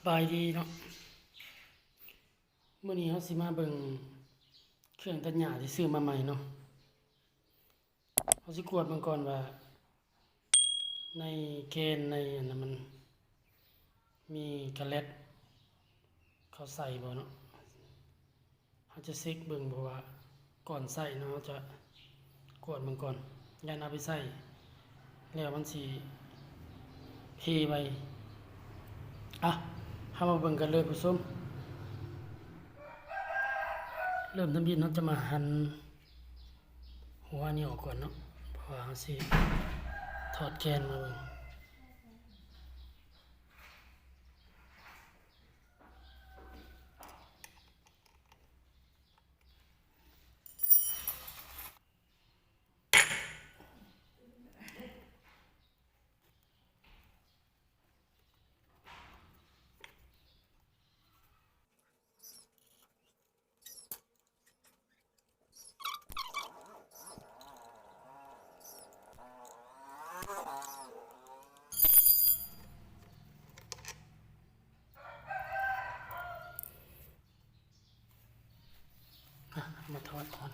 ບາຍດີເນາະ, ມື້ນີ້ເຮົາຊິມາເບິ່ງເຄື່ອງຕັດຫຍ້າທີ່ຊື້ມາໃໝ່ເນາະ. ເຮົາຊິກວດເບິ່ງກ່ອນວ່າໃນແກນ ໃນອັນນັ້ນ ມັນມີກະແລັດເຂົາໃສ່ບໍ່ເນາະ. ເຮົາຈະເຊັກເບິ່ງ ເພາະວ່າກ່ອນໃຊ້ເນາະ ເຮົາຈະກວດເບິ່ງກ່ອນ, ຢ້ານເອົາໄປໃຊ້ແລ້ວມັນຊິເພໄວ. ອ່ະ ເຮົາມາເບິ່ງກັນເລີຍຜູ້ຊົມ. ເລີ່ມທຳອິດເຮົາຈະມາຫັນຫົວນີ້ອອກກ່ອນເນາະ, ເພາະວ່າເຮົາຊິຖອດແກນມາເບິ່ງ. ອ່ະ ມາຖອດກ່ອນ.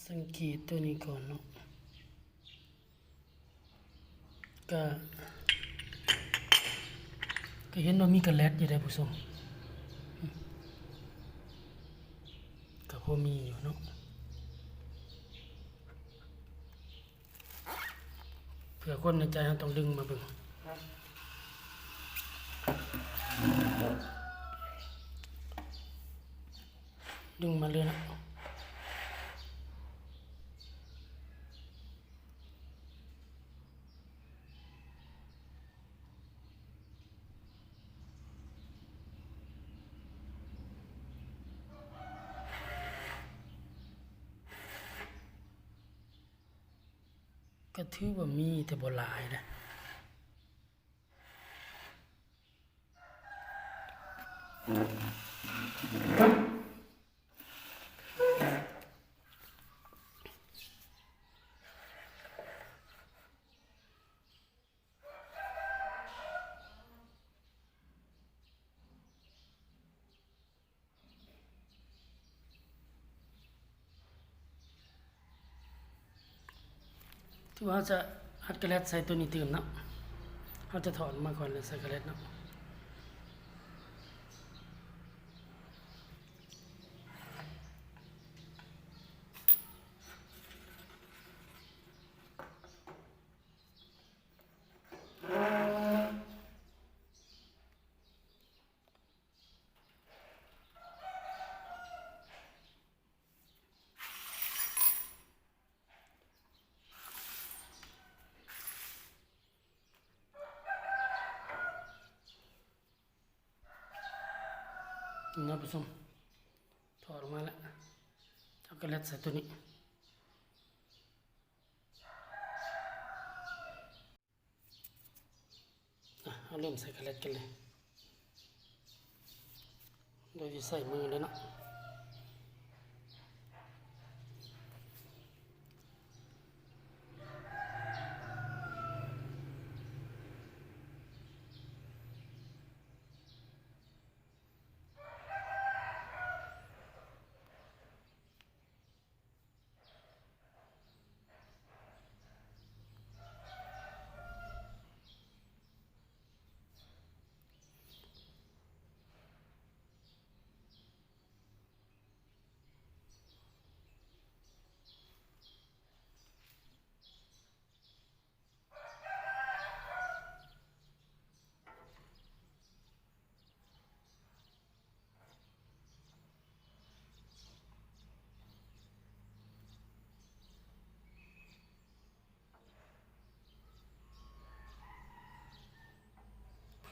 ສັງເກດຕົວນີ້ກ່ອນເນາະ. ກະ ກະເຫັນວ່າມີກະແລັດຢູ່ເດ້ຜູ້ຊົມ, ກະພໍມີຢູ່ເນາະ. ເພື່ອຄວາມແນ່ໃຈ ເຮົາຕ້ອງດຶງມາເບິ່ງ, ດຶງມາເລີຍເນາະ. ກະຖືວ່າມີ ແຕ່ບໍ່ຫຼາຍເດ້. ຖືວ່າເຮົາຈະອັດກະແລັດໃສ່ຕົວນີ້ຕື່ມເນາະ, ເຮົາຈະຖອດອອກມາກ່ອນແລ້ວໃສ່ກະແລັດເນາະ. ນີ້ເນາະຜູ້ຊົມ, ຖອດອອກມາແລ້ວ ເຮົາກະແລັດໃສ່ຕົວນີ້. ອ່ະ ເຮົາເລີ່ມໃສ່ກະແລັດກັນເລີຍ ໂດຍທີ່ໃຊ້ມືເລີຍເນາະ.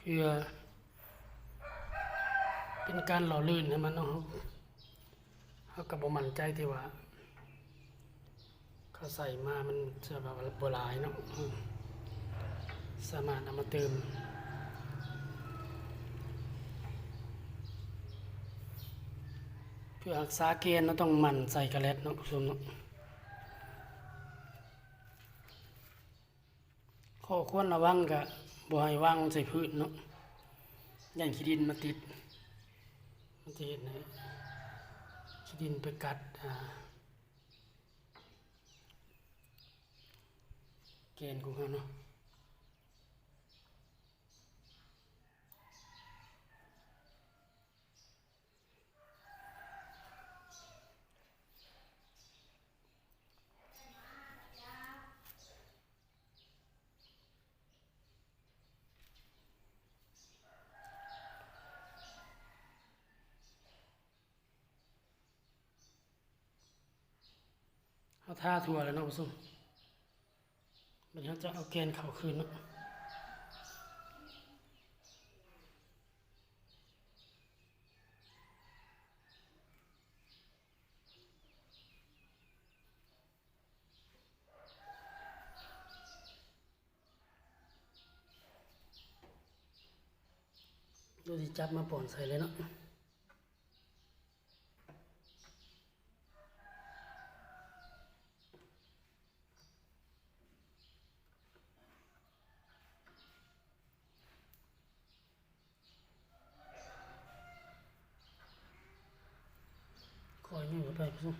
ເພື່ອເປັນການຫຼໍ່ລື່ນໃຫ້ມັນເນາະ, ເຮົາກະບໍ່ໝັ້ນໃຈທີ່ວ່າ ເຂົາໃສ່ມາມັນຈະແບບວ່າບໍ່ຫຼາຍເນາະ, ສາມາດເອົາມາເຕີມ ເພື່ອຮັກສາແກ່ນເນາະ ຕ້ອງໝັ່ນໃສ່ກະແລັດເນາະ ຜູ້ຊົມເນາະ. ຂໍ້ຄວນລະວັງກະບໍ່ໃຫ້ວາງໃສ່ພື້ນເນາະ ຢ້ານຂີ້ດິນມາຕິດ ມັນຈະເຮັດໃຫ້ຂີ້ດິນໄປກັດ ອ່າ ແກ່ນຂອງເຮົາເນາະ. ເຮົາທາທົ່ວແລ້ວເນາະ ຜູ້ຊົມ. ບັດນີ້ເຮົາຈະເອົາແກ່ນເຂົ້າຄືນເນາະ. ໂດຍທີ່ຈັບມາປ້ອນໃສ່ເລີຍເນາະ. ຄ່ອຍຍົກເຂົ້າໄປ ຜູ້ຊົມ.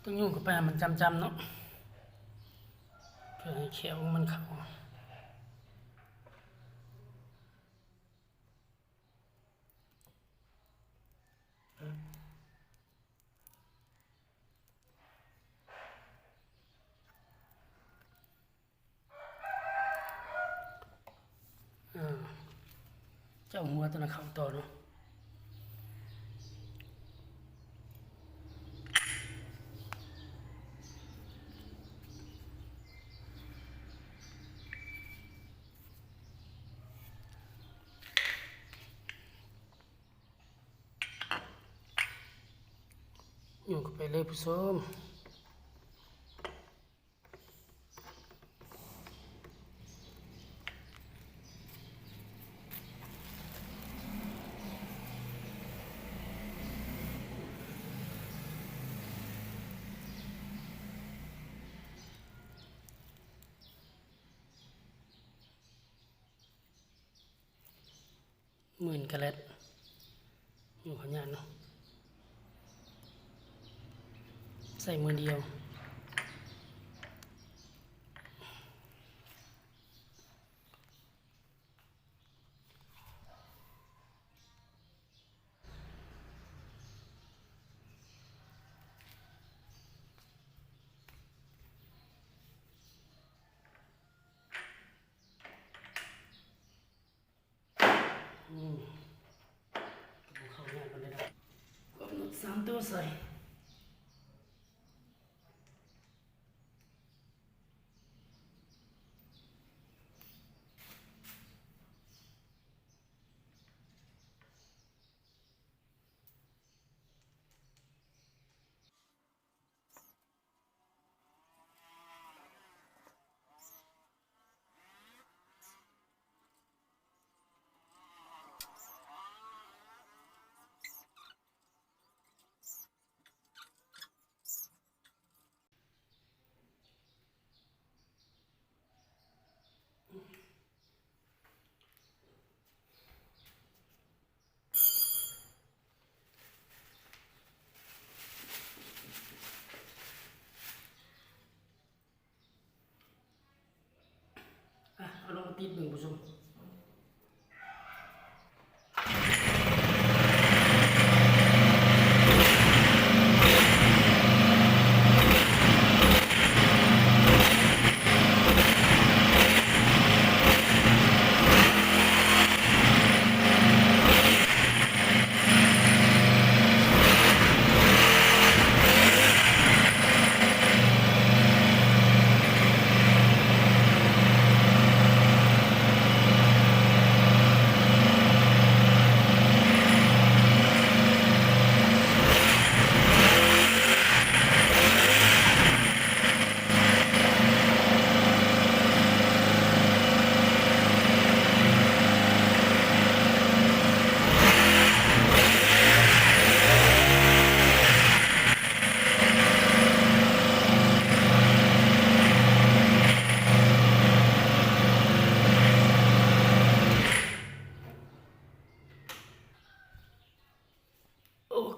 ຕ້ອງຍົກເຂົ້າໄປໃຫ້ມັນຈ້ຳໆເນາະ ເພື່ອໃຫ້ແຂ້ວມັນເຂົ້າ. ເອີ ເຈົ້າຫົວຕົວນັ້ນເຂົ້າຕໍ່ເນາະ. ຍົກເຂົ້າໄປເລີຍຜູ້ຊົມ. ໝື່ນກະແລັດ ຢູ່ຂະຫຍາດເນາະ ໃຊ້ມືດຽວ. ອືມ ກໍບໍ່ເຂົ້າຍາກປານໃດດອກ ກຳນົດສາມໂຕໃສ່. ອ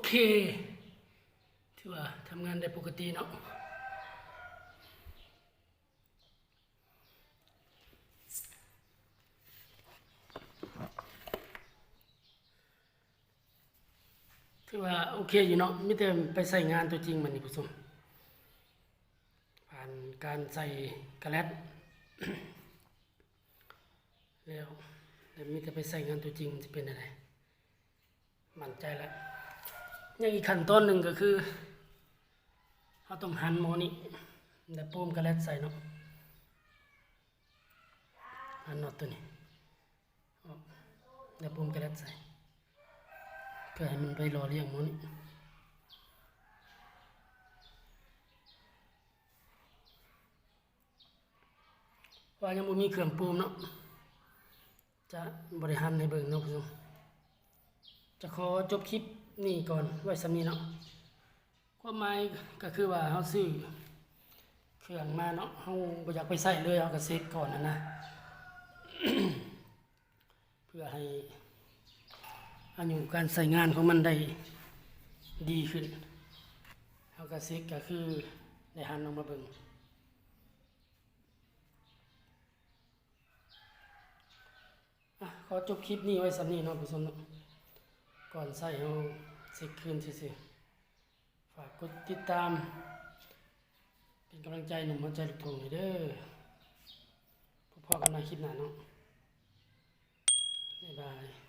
ເຄ ຖືວ່າທຳງານໄດ້ປົກກະຕິເນາະ. ຖືວ່າໂອເຄຢູ່ເນາະ, ມີແຕ່ໄປໃຊ້ງານຕົວຈິງບັດນີ້ຜູ້ຊົມ. ຜ່ານການໃສ່ກະແລັດແລ້ວ, ແລ້ວມີແຕ່ໄປໃຊ້ງານຕົວຈິງ ມັນຊິເປັນແນວໃດ. ໝັ້ນໃຈລະ. ຍັງອີກຂັ້ນຕອນໜຶ່ງກໍຄື ເຮົາຕ້ອງຫັນໝໍ້ນີ້ ແລ້ວໂປ້ມກະແລັດໃສ່ເນາະ, ຫັນນັອດຕົວນີ້ອອກ ແລ້ວໂປ້ມກະແລັດໃສ່ ເພື່ອໃຫ້ມັນໄປຫຼໍ່ລ້ຽງໝໍ້ນີ້. ວ່າຍັງບໍ່ມີເຄື່ອງໂປ້ມເນາະ, ຈະບໍ່ໄດ້ຫັນໃຫ້ເບິ່ງເນາະຜູ້ຊົມ. ຈະຂໍຈົບຄລິບນີ້ກ່ອນ ໄວ້ສ່ຳນີ້ເນາະ. ຄວາມໝາຍກໍຄືວ່າເຮົາຊື້ເຄື່ອງມາເນາະ, ເຮົາບໍ່ຢາກໄປໃຊ້ເລີຍ, ເຮົາກໍເຊັກກ່ອນຫັ້ນນະ. ເພື່ອໃຫ້ອາຍຸການໃຊ້ງານຂອງມັນໄດ້ດີຂຶ້ນ, ເຮົາກະເຊັກ ກະຄືໄດ້ຫັນອອກມາເບິ່ງ. ອ່ະ ຂໍຈົບຄລິບນີ້ໄວ້ສ່ຳນີ້ເນາະ ຜູ້ຊົມເນາະ. ກ່ອນໃຊ້ເຮົາເຊັກຄືນຊື່ໆ. ຝາກກົດຕິດຕາມ ເປັນກຳລັງໃຈໜຸ່ມຫົວໃຈລູກທົ່ງໃຫ້ເດີ. ພົບພໍ້ກັນໃໝ່ຄລິບໜ້າເນາະ. ບາຍບາຍ.